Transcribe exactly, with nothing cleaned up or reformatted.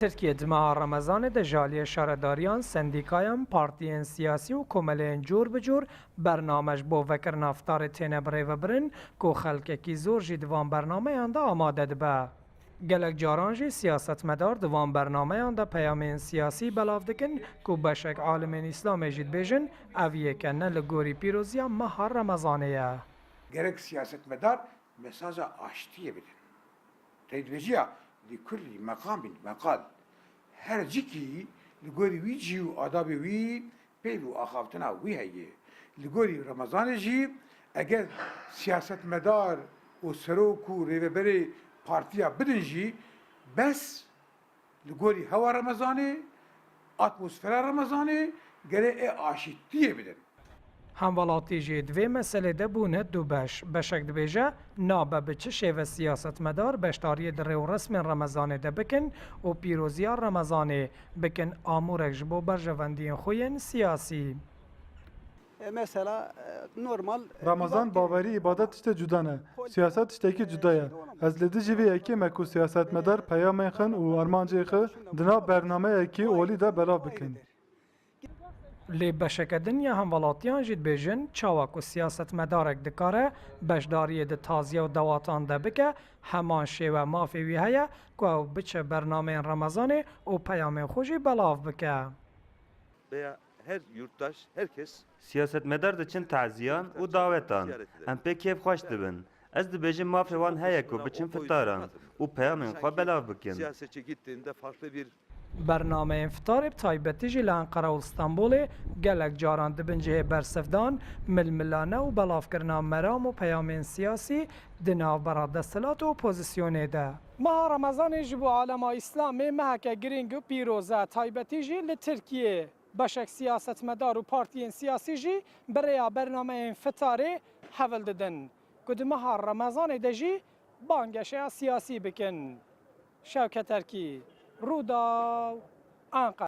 Tirkiye di meha Remezanê de ji aliyê şaredariyan, sendîkayan, partiyên siyasî û komeleyên cor bi cor bername ji bo vekirina fitarê têne birêvebirin ku xelkekî zor jî di van bernameyan de amade dibe. Gelek caran jî siyasetmedar di van bernameyan de peyamên siyasî belav dikin ku beşek alimên Îslamê jî dibêjin ev yeke ne li gorî pîroziya meha Remezanê ye. Gerek siyasetmedar mesaja aştiyê bidin. Tey dibêjiya li kulî meqamîn meqal. Her cikî li gorî wî cî û adabê wî peyv û axaftina wî heye. Li gorî Remezanê jî eger siyasetmedar û serok û rêveberê partiya bidin jî bes li gorî hewa Remezanê, atmosfera Remezanê gerê ê aşîtiyê bidin. Hemwelatî jî di vê meselê de bûne du beş. Beşek dibêje, nabe bi çi şêve siyasetmedar beşdariyê di rêwresmên Remezanê de bikin û pîroziya Remezanê bikin amûrek ji bo berjewendiyên xwe yên siyasî. E, mesela e, normal e, Ramazan îbadet- bawerî îbadet tiştê cuda ne. Siyaset tiştekî cuda ye. Ez li dijî vê yekê me ku siyasetmedar peyamên xin û armancê xi di nav bernameyekî olî de belav bikin. Lê beşeke din ya hemwelatiyan jî dibêjin, çawa ku siyasetmedarek dikare beşdariyê di taziye û dawatan de bike, heman şêwe mafê wî heye ku ew biçe bernameyên Remezanê û peyamên xwe jî belav bike. Veya her yurttaş, herkes Siyasetmedar diçin taziyan û dawetan. Em pê kêfxweş dibin. Ez dibêjim mafê wan heye ku biçin fitaran û peyamên xwe belav bikin. Siyasetçi gittiğinde farklı bir Bernameyên fitarê bi taybetî jî li Enqera û Stenbolê gelek caran dibin cihê bersivdan, milmilane û belavkirina meram û peyamên siyasî di navbera desthilat û opozisyonê de. Meha Remezanê ji bo alema Îslamê meheke girîng û pîroz e, taybetî jî li Tirkiyê. Beşek siyasetmedar û partiyên siyasî jî bi rêya bernameyên fitarê hewl didin ku di meha Remezanê de jî bangeşeya siyasî bikin. Şewket Erkî, Rûdaw, Enqera.